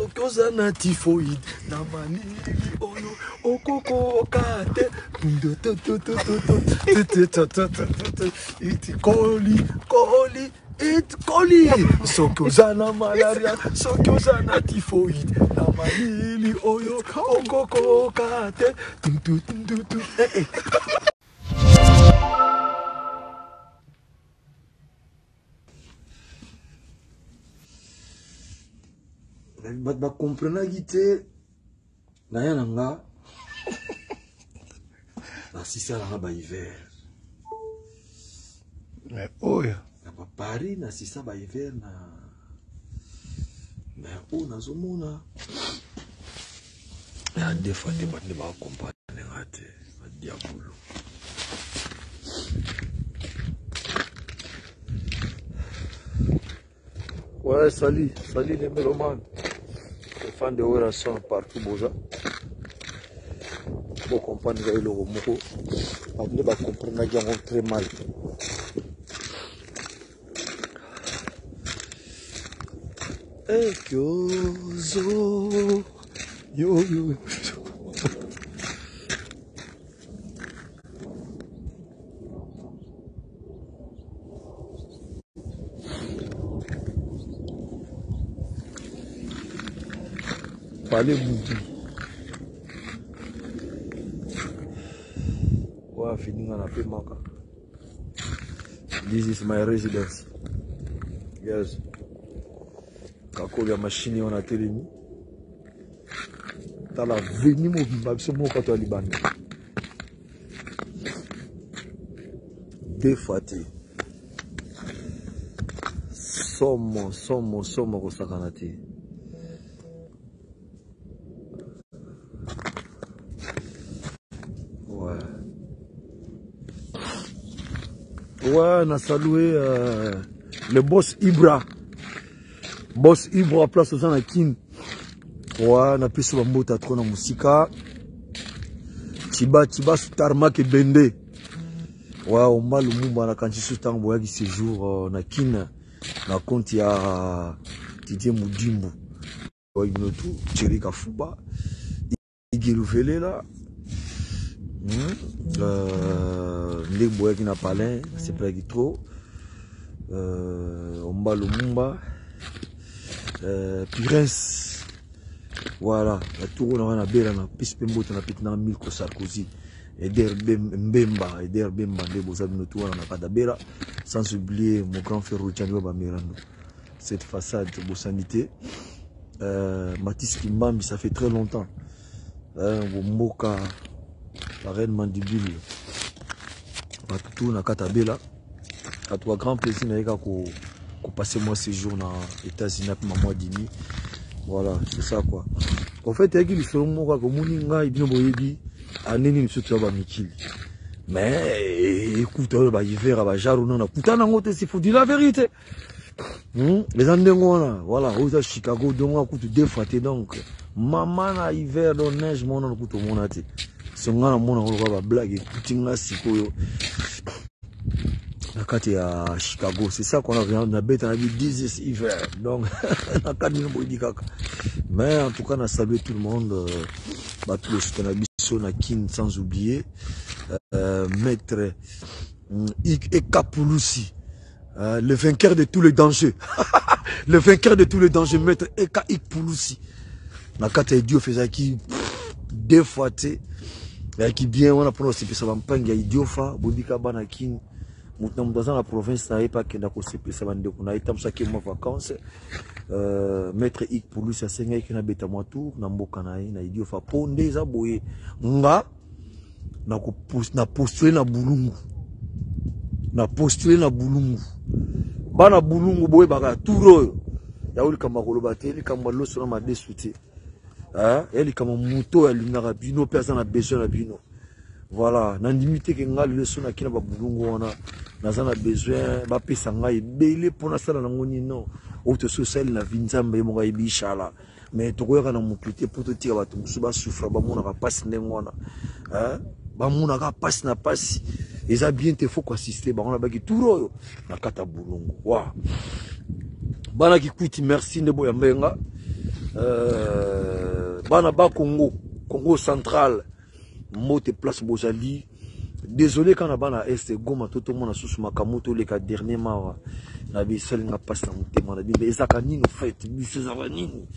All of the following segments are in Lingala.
Soki oza na typhoïde na malili oyo okokoka te. Koli koli it koli. Soki oza na malaria, soki oza na typhoïde na malili oyo okokoka te. Eh, eh. Bato bakomprenaki te naya na nga nasisa na nga bahiver Mais oyo na baparis, nasisa bahiver na mais oyo nazomona ya deux fois te. Bato nde bakomprendre nga te, badiabulu. Ouais, salut, salut les mélomanes. Les fans de Werrason partout boza. Bo comprendre ka eloko moko. Bato nde ba comprendre yango très mal. Ekyozo yo yo. Palais Boutou. Ouais, fini nga na pemaka. This is my residence. Yes. Kakoli ya machine wana telemi. Tala veni mobimba biso moko to ya libanda. Deux fois te. Somo, somo, somo kosakana te. Ouais. Ouais, on a salué le boss Ibra. Boss Ibra, place aux Anakin. Ouais, na pesi bambota trop na musika. Tiba, tiba, tarmac et bende. Ouais, Omba Lumumba na kanti su tango boyaki séjour na Kin na compte ya Didier Mudimbu. Ouais, bino tout, Thierry Kafuba, Igelu Velela. Ndenge boyaki na palin, nasepelaki trop. Omba Lumumba, Pires. Voilà, la tour na wana bela na pesi pe mbote na peti na Milko Sarkozy. Eder Mbemba, Eder Bemba nde boza bino tout wana na kata bela, sans oublier mon grand frère Rochani wa Mirando. Cette façade bosanité. Mathis Kimbambi, ça fait très longtemps. Mboka, la reine Mandibule. Batutu na kata bela. À toi grand plaisir na yeka ko passer moi séjour na États-Unis avec maman Dimi. Voilà, c'est ça quoi. En fait, il y a qui sont moko ko moni ngai bino boyebi aneni biso to ba mikili. Mais écoute ba hiver ba jaro na kutana ngo te, s'il faut dire la vérité. Les ndenge wana, voilà, oza Chicago donc kutu deux fois te donc maman na hiver donc neige mona kutu mona te. Songa na mona ko ba blague ekuti nga sikoyo na kati ya Chicago, c'est ça qu'on a na beta na bi 10 hiver donc na kati no boyebi kaka. Mais en tout cas na saluer tout le monde, ba tout le soutien na biso na Kin, sans oublier maître Ekapulusi, le vainqueur de tous les dangers. Le vainqueur de tous les dangers, maître Eka Ikpulusi. Na kati ya Idiofa ezalaki deux fois te. Ezalaki bien wana mpona kosepesa bampangi ya Idiofa, bobika bana Kin. Moto na moto aza na province na ye mpe akenda kosepesa bandeko na ye ntango mwa vacances. Maître Ikpulusi asengaki na beta mwa tour na mboka na ye na Idiofa po nde eza boye nga na postule na Bulungu. Na postule na Bulungu. Bana Bulungu boyebaka tour oyo. Ya likambo ya koloba te, likambo ya loso na madesu te. Hein? Ya likambo moto oyo alingaka bino mpe aza na besoin na bino. Voilà, nandimi te ke nga lelo so naki na ba Bulungu wana, naza na besoin bapesa ngai ebele mpo nasala nango nini, non. Oyo tosi osali na vie Nzambe ye moko ayebi inshallah. Mais tokoyaka na motu te mpo totika bato mosusu basouffra, bamonaka mpasi ndenge wana. Hein? Bamonaka mpasi na mpasi. Eza bien te, faut koassister bango na baki tour oyo na kata Bulungu. Wa. Bana Kikwiti, merci nde boya mbenga. Bana ba Congo, Congo central, mbote place bozali. Désolé quand na bana est Goma to tomona susu makambo toleka dernièrement awa na bisali nga pasi na motema na bino. Ezaka nini au fait? Biso ezaka nini?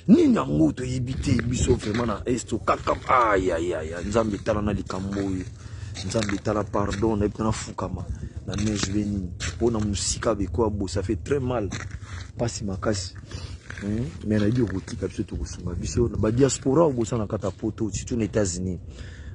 Nini yango toyebi te biso vraiment na est kaka aïe aïe aïe. Nzambe tala na likambo oyo. Nzambe tala pardon na yebi na fukama na neige nini. Pona musika beko bo ça fait très mal. Pasi makasi. Mais na yebi kotika biso tokosunga biso ba diaspora obosa na kata poto surtout na États-Unis.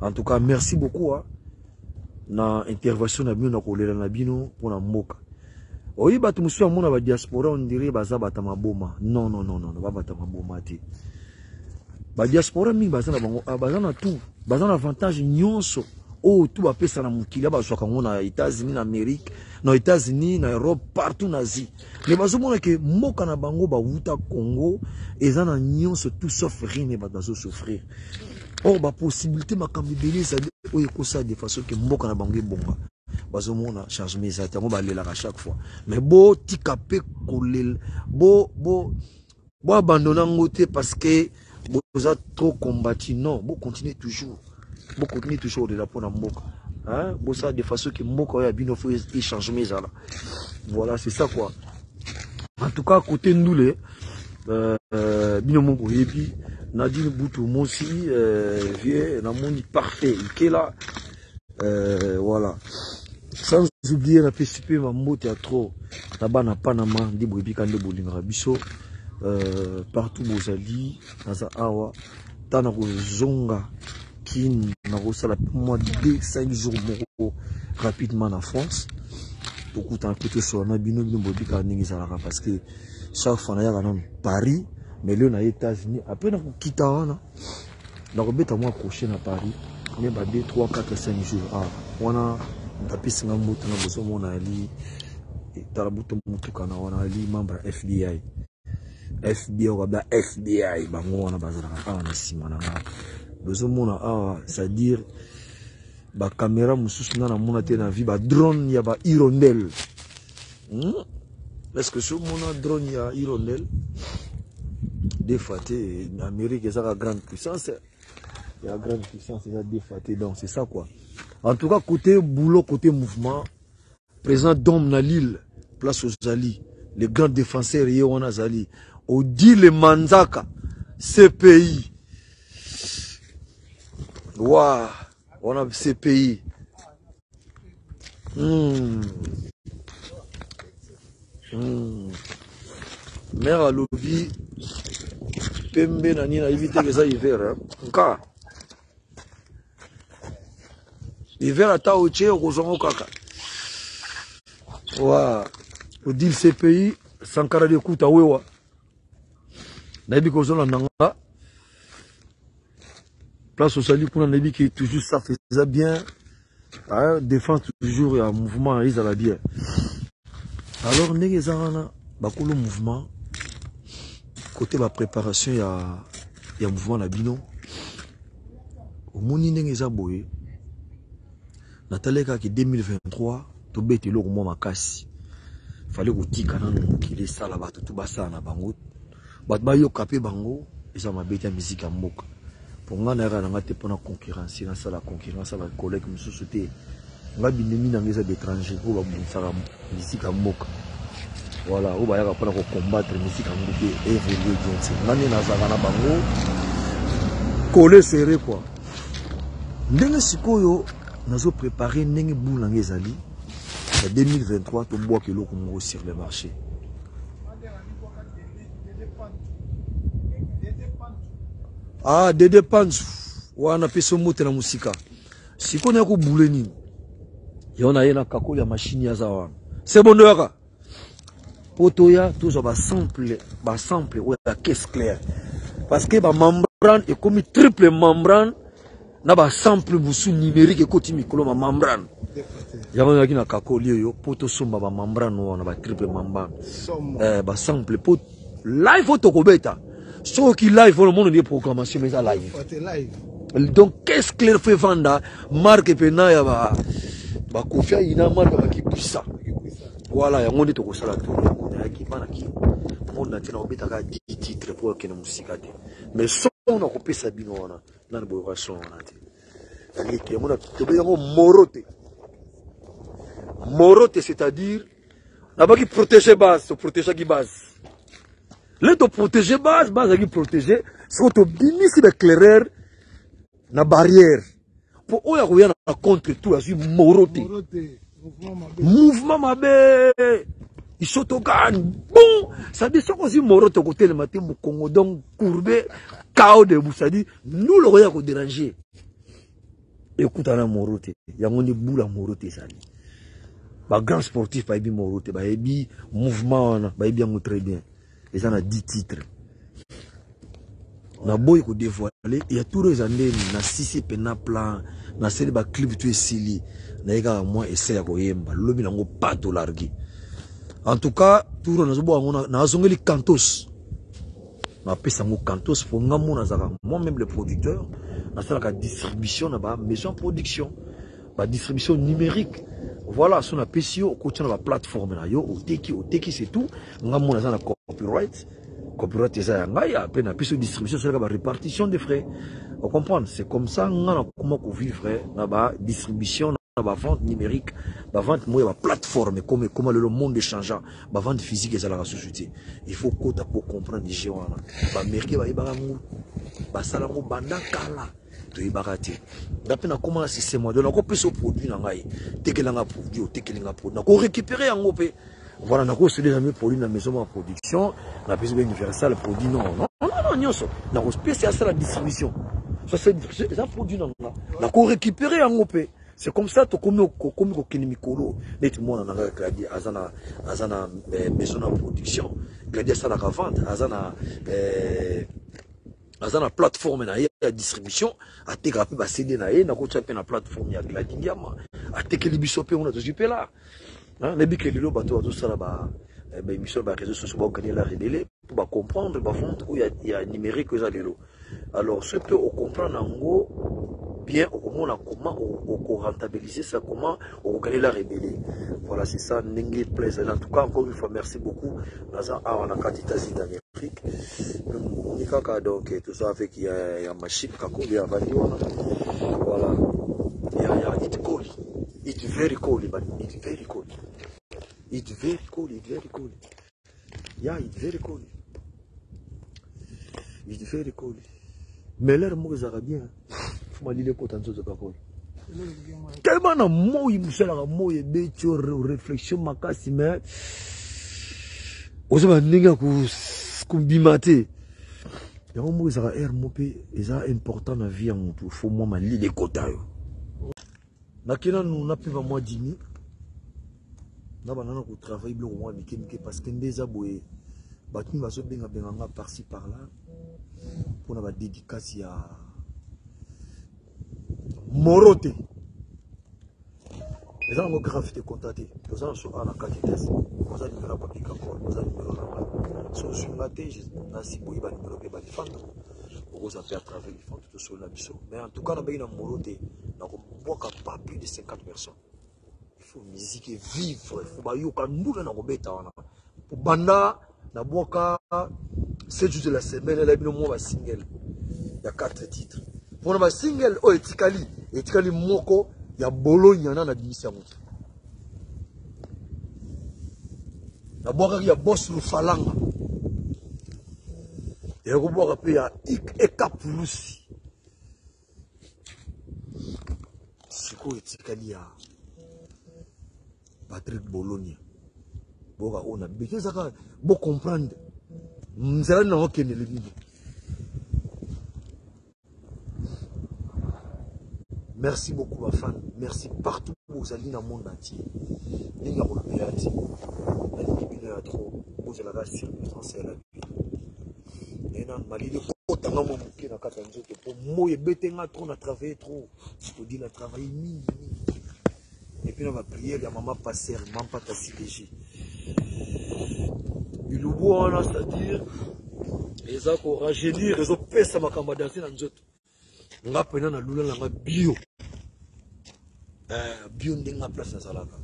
En tout cas merci beaucoup hein, na intervention na bino na kolela na bino pona mboka. Oyi bato mosusu ya mona ba diaspora on dirait baza bata maboma. Non non non non, ba bata maboma te. Ba diaspora mingi baza na bango, ah, baza na tout, baza na avantage nyonso. Oyo tout bapesa na mokili, bazwaka yango na États-Unis, na Amérique, na États-Unis, na Europe, partout na Asie. Mais bazomona ke mboka na bango bawuta Congo eza na nyonso tout sauf rien, mais bato bazo souffrir. Or ba possibilité makambo ebele ezali oyo ekosala de façon ke mboka na bango ebonga. Bazomona changement eza te, yango balelaka chaque fois. Mais botika pe kolela, bo bo bo abandonner yango te parce que boza trop combattu. Non, bo continuer toujours. Bo continuer toujours kolela mpona mboka. Hein? Bosala de façon ke mboka oyo ya bino faut changement ezala. Voilà, c'est ça quoi. En tout cas, côté Ndoule, bino moko boyebi, Nadine Boutou Mosi, vieux, namoni parfait, Ikela, voilà. Sans oublier na PCP mambote ya trop, na bana Panama, ndi boyebi ka nde bolingaka biso, partout bozali, naza awa, ta na kozonga kin, na kosala mwa 2 5 jours moko rapidement na France. Tokutana mpe tosola na bino, bino boyebi kaka ndenge ezalaka parce que chaque fois nayaka nanu Paris, mais lelo na États-Unis, après nakokita wana nakobeta mwa crochet na Paris, mais ba 2 3 4 5 jours. Ah, wana napesi nga mbote na bozomona ali tala buto motuka na wana ali membre ya FBI. FBI oyo ba FBI bango wana bazalaka awa na nsima na nga. Bozomona awa, c'est-à-dire ba caméra mosusu nga namona te na vie, ba drone ya ba hirondelle. Est-ce que so mona drone ya hirondelle? Des fois te Amérique ezaka grande puissance. Ya grande puissance eza des fois te, donc c'est ça quoi. En tout cas côté boulot, côté mouvement, président Dom na Lille, place aux Ali, le grand défenseur ye wana azali, Odile Manzaka, CPI. Wa, wana CPI. Mère alobi pembe na nini nayebi te eza hiver, hein? Nka hiver ata otie okozwa kaka. Wa, Odile CPI, Sankara de Kuta wewa. Nayebi kozolanda nga. Place osali kuna nayebi ke toujours ça faisait bien. Ah, défense toujours ya mouvement ezala bien. Alors ndenge eza wana bakolo mouvement côté ba préparation ya mouvement na bino omoni ndenge eza boye. Nataleka ke 2023 tobete eloko mwa makasi. Fallait kotika nanu mokili esala bato tu basala na bango. Bato bayoka pe bango eza mabeti ya musique ya mboka. Po nga nayaka na nga te mpona concurrence, nasala concurrence ya ba collègue mosusu te. Nga binemi na nga eza d'étranger oyo babundisaka musique ya mboka. Voilà, oyo bayaka mpona ko combattre musique ya mboka évoluer bien te. Nga nde nazalaka na bango collé serré quoi. Ndenge sikoyo nazo préparer ndenge boule na nga ezali ya 2023 tobwaka eloko moko sur le marché. Ah, Dede Panzu wana peso mbote na musika. Sikoyo na ko bule nini? Yo na ye na kakoli ya machine ya za wana. C'est bon yaka. Poto ya tozwa ba sample, ba sample oyo ya caisse claire. Parce que ba membrane ekomi triple membrane na ba sample musu numérique ekoti mikolo ba membrane. Yango nayaki na kakoli oyo po tosomba ba membrane wana ba triple membrane. Ba sample po live oyo tokobeta. Soki live oyo mono ndiye programmation mais eza live. Donc caisse claire fait vanda marque pena ya ba Koffi ina marque ba kipisa. Voilà yango nde tokosala tour yango nayaki bana ki monde entier na kobetaka DJ. titres mpo akende mosika te. Mais son nakopesa bino wana, nani boyoka son wana te. Yango yango tobengi yango moro te. Moro te, c'est-à-dire nabaki protéger base, toprotégeaki base. Le toprotéger base, base azalaki protéger, soki tobimisi baéclaireur na barrière mpo oyo akoya na contre tout azwi moro te. Mouvement mabe isotogan bon, c'est-à-dire soki ozwi moro te, okotelema te, mokongo donc courbe, kao debout, c'est-à-dire nous lokoya kodéranger ekutana moro te. Yango nde bula moro te. Ezali bagrand sportif, bayebi moro te, bayebi mouvement wana, bayebi yango très bien. Eza na 10 titres, naboyi kodévoiler ya tour. Eza ndeni nasisi mpena plan, nasali baclip to esili, naye kaka mwa ese ya koyemba lobi nango pas tolargi. En tout cas, tour nazoboka yango, nazongeli cantos, napesa yango cantos mpo nga mo nazalaka moi-même le producteur, nasalaka distribution na bamaison production, badistribution numérique. Voilà, so napesi yo, okotia na baplateforme na yo, oteki, oteki, c'est tout. Nga mo naza na copyright, copyright eza ya ngai. Apres napesi yo distribution, osalaka barépartition des frais, ocomprendre. C'est comme ça nga nakoma kovivre na badistribution, na bavente numérique, bavente moko ya baplateforme. Comme ekoma lelo monde changeant, bavente physique ezalaka susu te. Il faut kota po comprendre jeu wana. Baaméricain bayebaka yango, basala yango banda kala, toyebaka te. Nga mpe nakóma na système wana, donc nakopesa produit na ngai, tekelanga produit, otekelinga produit, nakorécupérer yango mpe. Voilà, nakosele jamais produit na maison ya production, napesi mpe Universal produit. Non, non, non, non, nyonso nakopesa, asala distribution, so eza produit na nga, nakorécupérer yango mpe. C'est comme ça tokomi kokomi kokende mikolo. Neti mwana na ngai Gladi aza na maison na production. Gladi asalaka vente, aza na plateforme na ye ya distribution, atekaka mpe baCD na ye. Nakotia mpe na plateforme ya Gladi Ngiama, atekeli biso mpe kuna, tozwi mpe la. Nayebi ke lelo bato bazosala baémission ya baréseau sociaux, baokanela rebele mpo bacomprendre bavente oyo ya numérique oyo eza lelo. Alors soki mpe ocomprendre yango bien, okomona comment okorentabiliser ça, comment okokanela rebele. Voilà, c'est ça ndenge place. En tout cas, encore une fois, merci beaucoup. Naza awa na kati États-Unis d'Amérique, omoni kaka. Donc toza avec ya machine kakoli avandi wana. Voilà, ya it cold, it very cold, but it very cold, it very cold, it very cold, yeah, it very cold, it very cold. Mais l'air moko ezalaka bien, fo malili ekota nzoto kakoli tellement na moi mosalaka, moi ebeti yo, réflexion makasi, mais oza bandenge ya kobima te. Yango moko ezalaka aire mo mpe eza important na vie ya motu, fo mwa malili ekota yo. Nake nanu napema mwa dimi na banda na kotravaille biloko mwa mike mike, parce que nde eza boye, bato mingi bazobengabenga nga par-ci par-là mpona badédicace ya moro te. Eza nango grave te, konta te. Toza na so awa na kati te, oza nimero ya Papi Kakol, oza nimero na ngai. So ozwi nga te, nasi boyi banimero mpe balifando, okoza mpe à travers lifando, tosolola biso. Mais en tout cas, nabengi na moro te, nakobwaka pas plus de 50 personnes. Il faut musique vivre, il faut bayoka ndula na kobeta wana. Po banda nabwaka 7 jours de la semaine, ela bino mwa basingle ya 4 titres. Mpona basingle oyo etikali, etikali moko ya Bologna na nabimisi yango te. Nabwakaki ya Bos Lufalanga, ya kobwaka mpe ya Ekapulusi. Sikoyo etikali ya Patrick Bologna. Boyoka oyo na beti, ezaka bocomprendre nzela nini nango okendele bino. Merci beaucoup bafan, merci partout bozali na monde entier. Ndenge ya kolobela te, nalingi bino ya trop. Bozalaka circonstance ya la vie. Naye nanu malili ekotanga mwa moke na kati ya nzoto mpo moi ebete nga trop, na travaille trop, odi na travaille mingi mingi. Et puis na baprière ya mama passer Mampata CDG bilubu wana, c'est-à-dire eza korajeunir, ezopesa makambo ya danse na nzoto. Nga mpena nalula nanga bio, bio ndenge place nazalaka.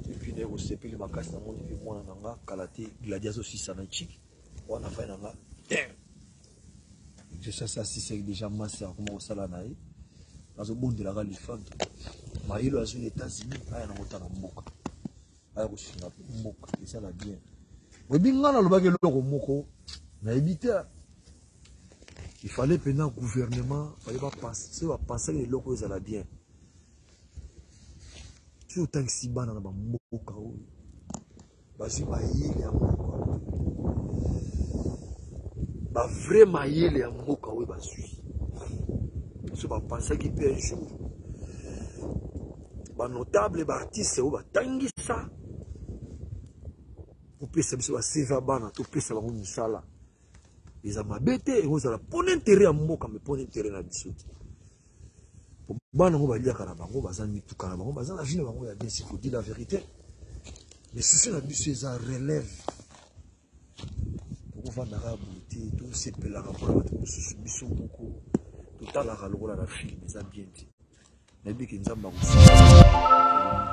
Et puis naye kosepeli makasi, namoni mpe mwana na nga kala te, Gladi azosisa na chik wana, fai na nga. Te Kinshasa asisaki deja masi akoma kosala na ye, azobondelaka lifanto mayelo azwi na États-Unis, aya nango ta na mboka, aya kosunga mboka esala bien. Oyebi, ngai nalobaki eloko moko, nayebi te, il fallait mpena gouvernement fallait bapense, bapensaki eloko ezala bien. Soki otangisi bana na bamboka oyo bazwi mayele ya mboka, bavrai mayele ya mboka oyo bazwi, so bapansaki mpe un jour banotable, baartiste oyo batangisa, kopesa biso baseva bana, topesa bango mosala, eza mabe te. Ekozala mpona intérêt ya mboka, mais mpona intérêt na biso te. Bana yango baliaka na bango, baza mituka na bango, baza na vie na bango ya bien. S'il faut dire la vérité, mais souci na biso eza relève. Tokovandaka boye te, tosepelaka mpona bato mosusu, biso moko totalaka lokola na film, eza bien te. Nayebi ke Nzambe akosunga.